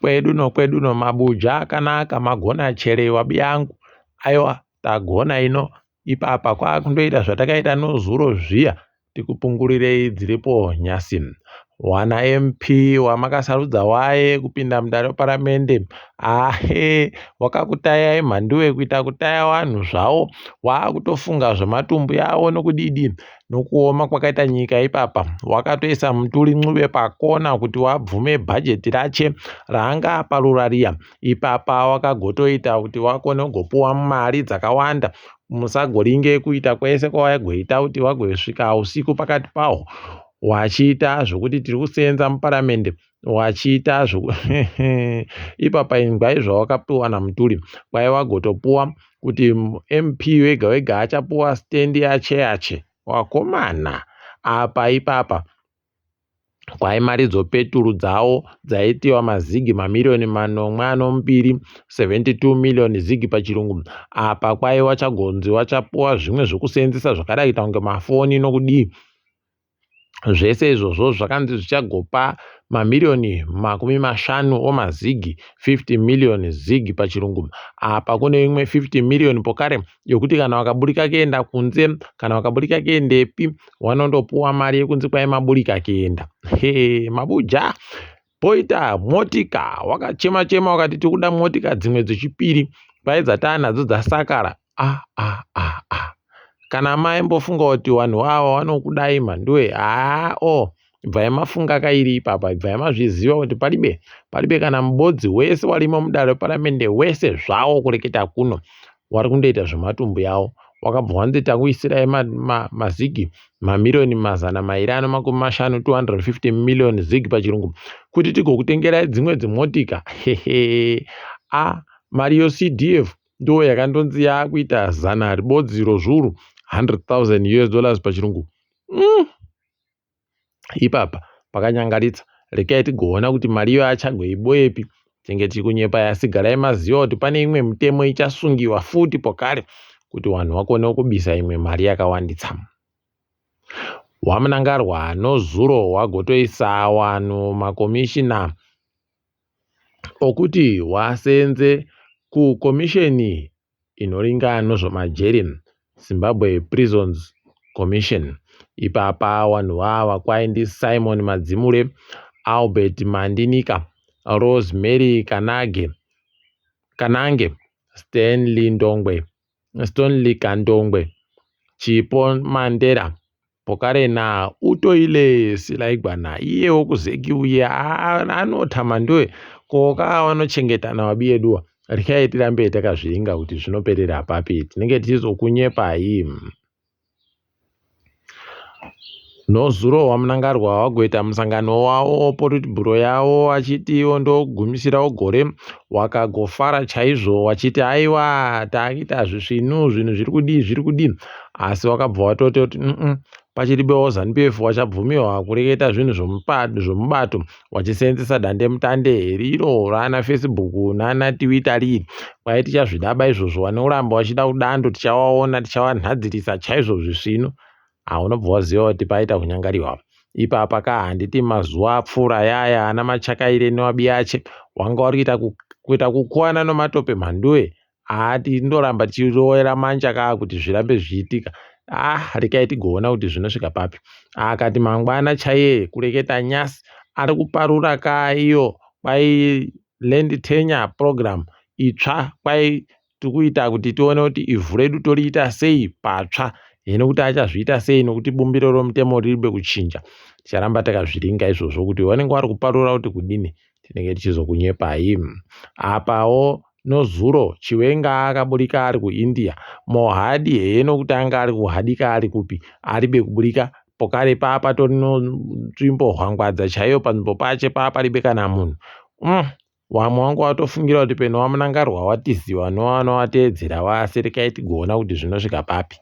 Kwedu nokwedu no mabuja akanaka magona cherewa biyangu aiwa tagona ino ipapa kwakundoita zvatakaita nozuro zviya tikupungurirei dziripo nyasi. Wana MP wamakasarudza waye kupinda mudare reparamende ahe wakakutayai mhanduwe kuita kutaya wanhu zvawo wakutofunga zvematumbu yawo nokudidi nokuoma kwakaita nyika ipapa wakatoisa Mutuli Ncube pakona kuti wabvume bhajeti rache raanga aparura riya ipapa wakagotoita kuti wakone kugopuwa mari dzakawanda musagoringe kuita kwese kwawaigoita kuti wagosvika usiku pakati pahwo wachiita zvokuti tiri kuseenza muparamende wachiita zvoku ipapa ingwai zvawakapiwa naMutuli kwai wagotopuwa kuti MP wega wega achapuwa stand yache yache wakomana apa ipapa kwai mari dzopeturu dzawo dzaitiwa mazigi mamiriyoni manomwe anombiri 72 million zigi pachirungu apa kwai wachagonzi wachapuwa zvimwe zvokuseenzesa zvakadai kuita kunge mafoni nokudii Zvese izvozvo zvakanzi zvichagopa mamiriyoni 50 omazigi, 50 million zig pachirungu. Apa kune imwe 50 million pokare yokuti kana wakaburika kuenda kunze kana wakaburika kuendepi wanondopuwa mari yekunzi kwai maburika kuenda. He mabuja Poita motika wakachema chema wakati tikuda motika dzimwe dzechipiri kwai dzataanadzo dzasakara ah, ah, ah, ah. Kana maimbofunga kuti vanhu ava vanokudai mhanduwe haa o oh, bvai mafunga kairi ipapa bvai mazviziva kuti palibe palibe kana mubodzi wese warimo mudare reparamende wese zvawo kureketa kuno wari kundoita zvematumbu yawo wakabva wanzi takuisirai mazigi ma, mamiriyoni 250 250 million zig pachirungu kuti tigokutengerai dzimwe dzimotika hehe a mari yocdf ndo yakandonzi yakuita zana ribodzi rozvuru 100,000 us dollars pachirungu mm. Ipapa pakanyangaritsa rekai tigoona kuti mari iyo achagoiboepi tenge tiri kunyepa asi garai maziva kuti pane imwe mitemo ichasungiwa futi pokare kuti vanhu vakone kubisa imwe mari yakawanditsa. WaMnangarwa nozuro wagotoisa wanhu makomishina okuti wasenze kukomisheni inoringa nozvemajeri Zimbabwe Prisons Commission. Ipapa wanhu wawa kwai ndi Simon Madzimure, Albert Mandinika, Rosemary Kanage, Kanange, Stanley Ndongwe, Stonley Kandongwe, Chipo Mandela, Pokare na utoile silaigwana iye wokuzeki uye anotha manduwe koka vanochengetana wabiyeduwa rekai tirambe takazviringa kuti zvinoperera papi tinenge tichizokunyepai nozuro wamunangarwa wagoita musangano wavo politburo yavo achiti iwo ndogumisirawo gore wakagofara chaizvo wachiti aiwa takuita zvisvinu zvinhu zviri kudii zviri kudii asi wakabva watoti kuti mm pachiribewo zanupf wachabvumiwa kureketa zvinhu zvomubato wachiseenzesa dandemutande riro rana facebook nana twitter riri kwai tichazvidaba izvozvo vane kuramba vachida kudando tichawaona tichawanhadzirisa chaizvo zvisvinu haunobva waziva kuti paita kunyangariwa ipapa ka handiti mazuva apfuura yaya ana machakaire newabiyache wanga wari kuita kuita kukuwana nomatope mhanduwe haa tindoramba tichirowera manja kaa kuti zvirambe zvichiitika ah rekai tigoona kuti zvinosvika papi akati mangwana chaiye kureketa nyasi ari kuparura kaa iyo kwai land tenure program itsva kwai tikuita kuti tione kuti ivhu redu toriita sei patsva hino kuti achazviita sei nokuti bumbiro romutemo riribe kuchinja ticharamba takazviringa izvozvo kuti vanenge vari kuparura kuti kudini tinenge tichizokunyepai apawo Nozuro Chiwenga akaburika ari kuIndia. Mohadi heno kuti anga ari kuhadika ari kupi aribe kuburika pokare paa patori nonzvimbo hwangwadza chaiyo panzvimbo pache paa paribe kana munhu mm. Wamwe wangu watofungira kuti peno wamunangarwa watiziwa nowanowateedzera waserekai tigoona kuti zvinosvika papi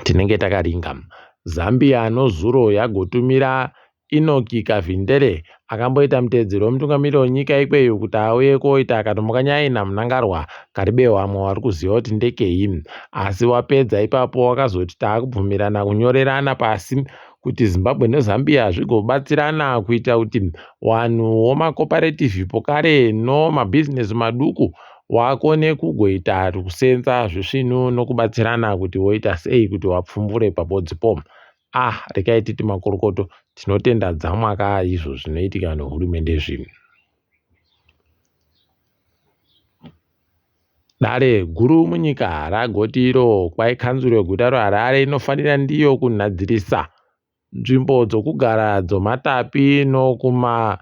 tinenge takaringa. Zambia nozuro yagotumira Enoki Kavindere akamboita mutevedzeri wemutungamiriri wenyika ikweyo kuti auye koita akatomuka nyaya naMnangarwa Karibe wamwe wari kuziva kuti ndekei asi wapedza ipapo wakazoti taakubvumirana kunyorerana pasi kuti Zimbabwe neZambia zvigobatsirana kuita kuti vanhu vomakoparetivhi pokare nomabhizinesi maduku wakone kugoita kusenza zvisvinu nokubatsirana kuti woita sei kuti wapfumbure pabodzipo. Ah, rekai titi makorokoto, tinotenda dzamwaka izvo zvinoitika nehurumende zvinhu. Dare guru munyika ragoti iro kwai kanzuru yeguta reHarare inofanira ndiyo kunhadzirisa nzvimbo dzokugara dzomatapi nokuma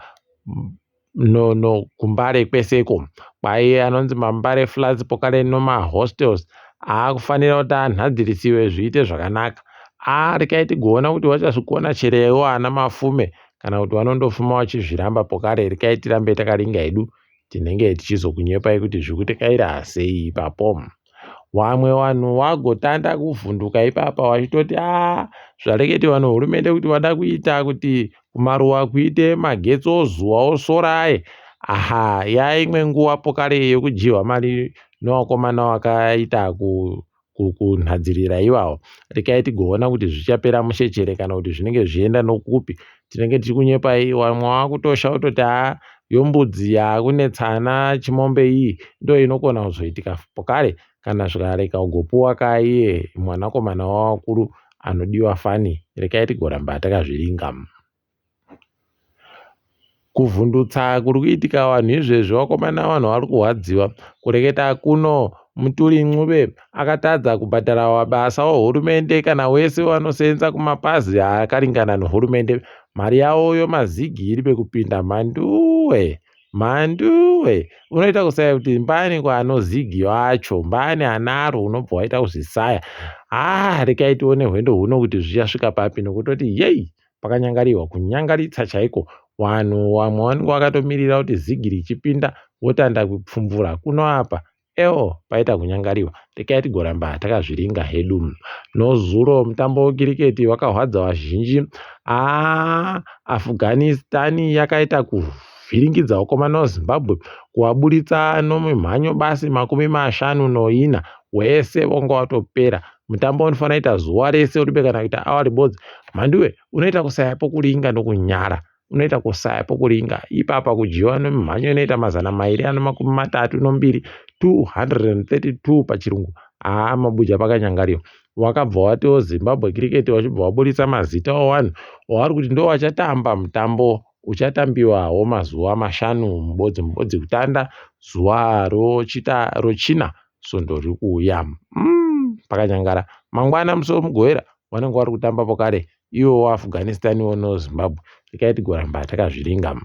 no, no, kuMbare kweseko. Kwai anonzi maMbare Flats pokare nomahostels aakufanira kuti anhadzirisiwe zviite zvakanaka. Aa rekai tigoona kuti vachazvikona cherewo ana Mafume kana kuti vanondofuma vachizviramba pokare rekai tirambe takaringa hedu tinenge tichizokunyepai kuti zvikutekaira sei ipapo. Wamwe vanhu wagotanda kuvhunduka ipapa wachitoti a zvareketiwa nehurumende kuti wada kuita kuti kumaruwa kuite magetsi ozuva osora aye aha yaimwe nguva pokare yekudyiwa mari newakomana wakaita ku kunhadzirira iwawo rekai tigoona kuti zvichapera mushe chere kana kuti zvinenge zvichienda nokupi tinenge tichikunyepai wamwe wakutosha kutoti haa yombudzi yakunetsana chimombe iyi ndo inokona kuzoitika pokare kana zvikareka ugopuwa kaiye mwanakomana wawakuru anodiwa fani rekai tigoramba takazviringa. Kuvhundutsa kuri kuitika vanhu izvezvi vakomana vanhu vari kurwadziwa. Kureketa kuno Mutuli Ncube akatadza kubhadhara mabasa ohurumende kana wese vanosenza kumapazi akaringana nehurumende mari yavo yomazigi iri pekupinda mhanduwe mhanduwe unoita kusaya kuti mbani kwaanozigi wacho mbani anaro unobva waita kuzvisaya haa rekai tione hwendo huno kuti zvichasvika papi nokutoti yei Pakanyangariwa, kunyangaritsa chaiko. Wanhu wamwe wanenge wakatomirira kuti zigi richipinda wotanda kupfumvura kuno apa ewo paita kunyangariwa. Rekai tigoramba takazviringa hedu. Nozuro mutambo wekiriketi wakahwadza vazhinji. Haa Afghanistan yakaita kuvhiringidza vakomana veZimbabwe kuvaburitsa nomumhanyo basi 54 wese wanga watopera. Mutambo unofanira kuita zuva rese uribe kana kuita awa ribodzi. Mhanduwe unoita kusaya pokuringa nokunyara. Unoita kusaya pokuringa. Ipapa kudyiwa nemimhanyo inoita 232 232 pachirungu. Haa mabuja pakanyangariwa. Wakabva watiwo Zimbabwe Cricket wachibva waburitsa mazita owanhu wavari kuti ndo wachatamba mutambo uchatambiwawo mazuva mashanu mubodzi mubodzi kutanda zuva rochita rochina svondo riri kuuya pakanyangara mangwana musi wemugovera vanenge vari kutamba pokare iwo waafghanistan iwo nozimbabwe rekai tigoramba takazviringa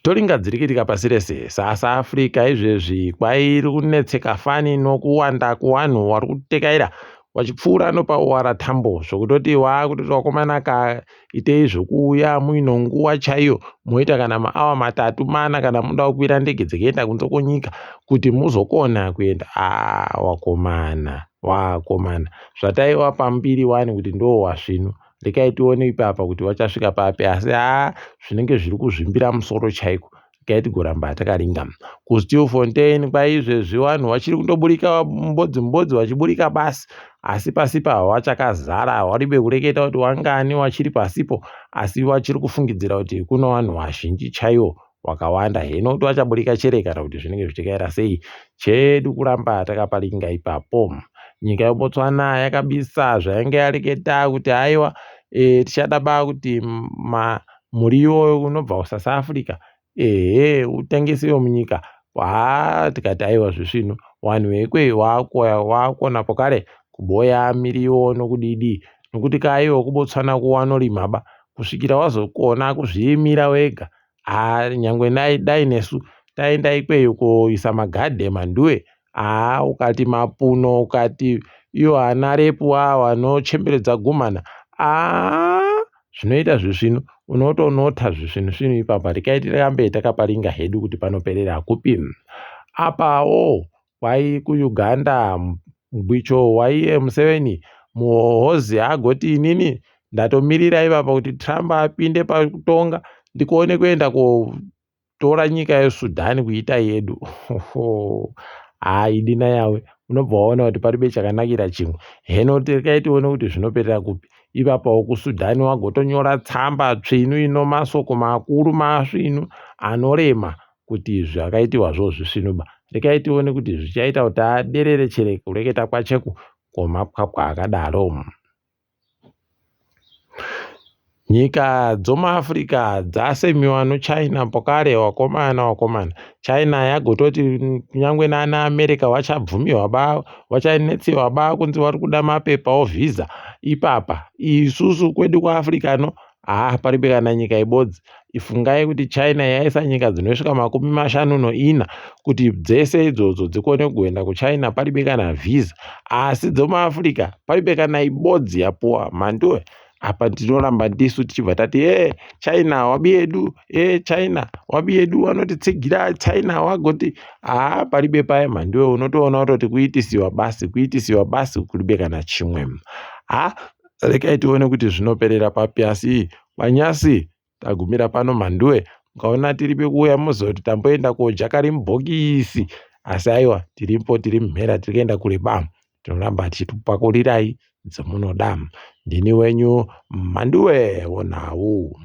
toringa dziri kuitika pasi rese south africa izvezvi kwairi kunetseka fani nokuwanda kuwanhu wari kutekaira wachipfuura nopauwara tambo zvokutoti waakutoti wakomana ka Itei zvekuuya muino nguva chaiyo moita kana maawa matatu mana kana muda kukwira ndege dzekuenda kunze kwenyika kuti muzokona kuenda. Haa wakomana wakomana zvataiwa pambiri wani kuti ndoo wasvinu rekai tione ipapa kuti wachasvika papi asi haa zvinenge zviri kuzvimbira musoro chaiko regai tigoramba takaringa. KuStilfontein kwaizvezvi vanhu vachiri kundoburika mubodzi mubodzi vachiburika basi asi pasipo hawachakazara waribe kureketa kuti wangani wachiri pasipo asi vachiri kufungidzira kuti kuno vanhu vazhinji chaiwo wakawanda heno kuti vachaburika chere kana kuti zvinenge zvichikaira sei chedu kuramba takaparinga ipapo nyika yeBotswana yakabisa zvayange yareketa kuti haiwa e, tichada ba kuti ma muriwo unobva kuSouth Africa ehe utengesewo munyika haa tikati aiwa zvisvinu vanhu vekweyo waakona pokare kuboya miriwo nokudidi nokuti kaiwo kuBotswana kuwanorima ba kusvikira wazokona kuzviimira wega haa nyangwe dai nesu taenda ikweyo koisa magadhe manduwe Haa ukati mapuno ukati iyo ana repu awo anochemberedza gumana haa zvinoita zvisvinu unotonota zvisvinu svinu ipapa rekai tirambe takaparinga hedu kuti panoperera kupi apawo kwai kuUganda mgwicho waiye Museveni muhohozi agoti inini ndatomirira ipapa kuti Trump apinde pakutonga ndikuone kuenda ko tora nyika yeSudan kuita yedu. Haa idi nayawe. Unobva waona kuti paribe chakanakira chimwe. Heno regai tione kuti zvinoperera kupi. Ipapawo kuSudan wagotonyora tsamba tsvinu ino masoko makuru masvinu anorema kuti zvakaitiwa zvo zvisvinuba. Regai tione kuti zvichaita kuti aderere chere kureketa kwacheku kwomapwapwa akadaro. Nyika dzomuAfrica dzasemiwa noChina pokare wakomana wakomana. China yagototi kunyange nana America wachabvumiwa ba wachanetsiwa ba kunzi wari kuda mapepa ovhisa ipapa. Isusu kwedu kuAfrica no haa paribe kana nyika ibodzi. Ifungai kuti China yaisa nyika dzinosvika 54 kuti dzese idzodzo dzikone kuenda kuChina paribe kana vhisa. Asi dzomuAfrica paribe kana ibodzi yapuwa mhanduwe. Apa tinoramba ndisu tichibva tati e China wabi yedu, e China wabi yedu wanotitsigira China wagoti haa paribe paye mhanduwe unotoona kutoti kuitisiwa basi kuitisiwa basi kuribe kana chimwe. Haa regai tione kuti zvinoperera papi asi kwanyasi tagumira pano mhanduwe mukaona tiribe kuuya muzoti tamboenda kodya kari mubhokisi asi aiwa tiripo tiri mumhera tiri kuenda kure ba tinoramba tichikupakurirai dzamunoda ndini wenyu mhanduwe wonhau.